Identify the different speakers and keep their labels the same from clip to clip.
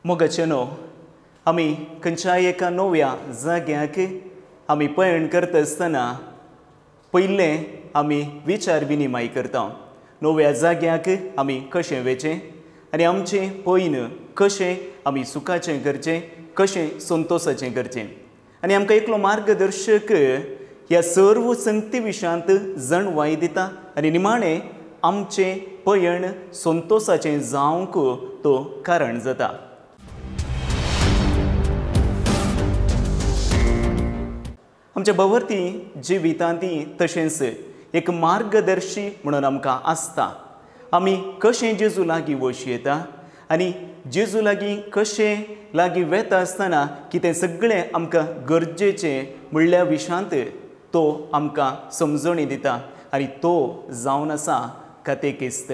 Speaker 1: मोगाचेनो आमी खंयच्याय एका नव्या जाग्याक आमी पयण करता आसतना पयलें आमी विचार विनिमय करता। नव्या जाग्याक आमी कशें वेचें आनी आमचें पयण कशें आमी सुखाचें करचें, कशें संतोशाचें करचें आनी आमकां एकलो मार्गदर्शक ह्या सर्व संगती विशयांत जाणवाय दिता आनी निमाणें आमचें पयण संतोशाचें जावंक तो कारण जाता। आमच्या भोंवती जिवितांत तशेंच एक मार्गदर्शी म्हणून आमकां आसता। आमी कशें जेजू लागीं वचूं येता आनी जेजू लागीं कशें लागीं वेता आसतना कितें सगळें आमकां गरजेचें म्हणल्या विशयांत तो आमकां समजणी दिता आनी तो जावन आसा कातेकिस्त।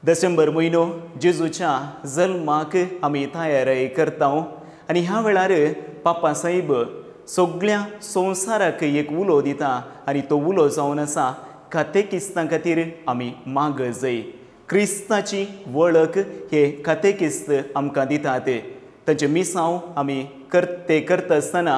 Speaker 1: डिसेंबर म्हयनो जेजूच्या जल्माक आमी तयारी करता आनी ह्या वेळार पापा साहेब सगळ्या संवसाराक एक उलो दिता आनी तो उलो जावन आसा कातेकिस्तां खातीर आमी माग जाय। क्रिस्ताची वळख हे कातेकिस्त आमकां दितात। तांचे मिसांव आमी ते करता आसतना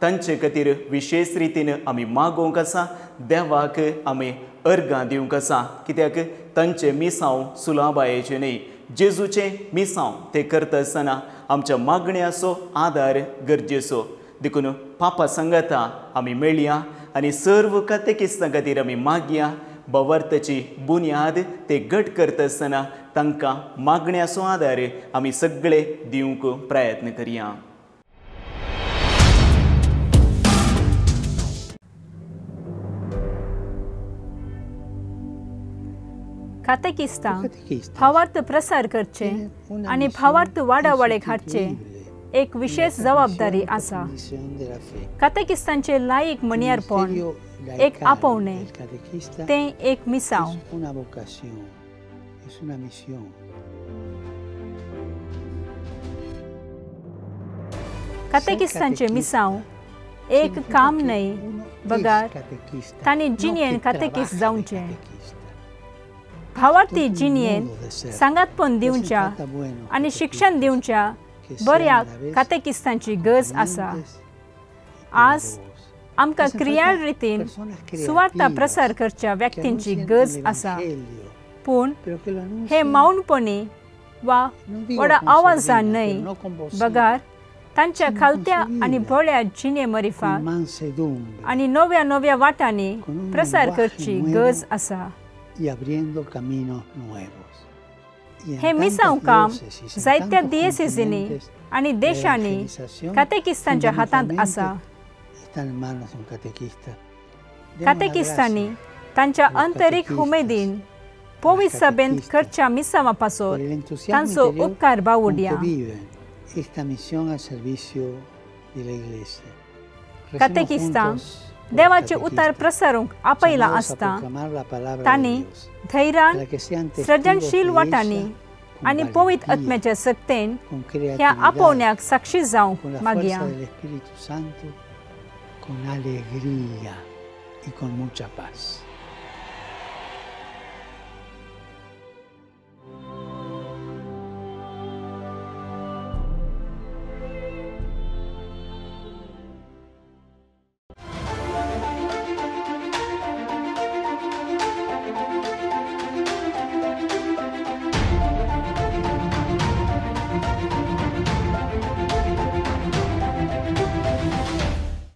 Speaker 1: तांचे खातीर विशेश रितीन आमी मागोवंक आसा, देवाक आमी अर्गां दिवंक आसा, कित्याक तांचे मिसांव सुलाबायेचे न्हय। जेजूचें मिसांव ते करता आसतना आमच्या मागण्याचो आदार गरजेचो। देखून पापा सांगाता आमी मेळया आनी सर्व कातेकिस्तां खातीर आमी मागया। भावार्थाची बुन्याद ते घट करता आसतना तांकां मागण्याचो आदार आमी सगळे दिवंक प्रयत्न करया।
Speaker 2: कातेकिस्तां भावार्थ प्रसार करचे आनी भावार्थ वाडावाडेक हाडचे एक विशेष जबाबदारी आसा। कातेकिस्तांचे लायक म्हणयारपण एक आपोवणें, तें एक मिसांव। कातेकिस्तांचे मिसांव एक काम न्हय बगर तांणी जिणेन कातेकिस्त जावचें। भावार्थी जिणेन सांगातपण दिवच्या आनी शिक्षण दिवच्या बऱ्या कातेकिस्तांची गरज आसा। आज आमकां क्रियाळ रितीन सुवार्ता प्रसार करच्या व्यक्तींची गरज आसा, पूण हे मौनपणी वा व्हडा आवाजान न्हय बगर तांच्या खालत्या आनी भोळ्या जिणे मरिफात आनी नव्या नव्या वाटांनी प्रसार करची गरज आसा। हे मिसांव काम जायत्या दियेसेसींनी आनी देशांनी कातेकिस्तांच्या हातांत आसा। कातेकिस्तांनी तांच्या अंतरीक उमेदीन पवित्र सभेंत करच्या मिसांवा पासत तांचो उपकार बावुडया। कातेकिस्तां देवाचे उतार प्रसारूंक आपयला आसता तांणी धैर्यान सृजनशील वाटांनी आनी पवित्र आत्म्याच्या सक्तेन ह्या आपोवण्याक साक्षी जावंक मागया।
Speaker 3: Con alegría y con mucha paz.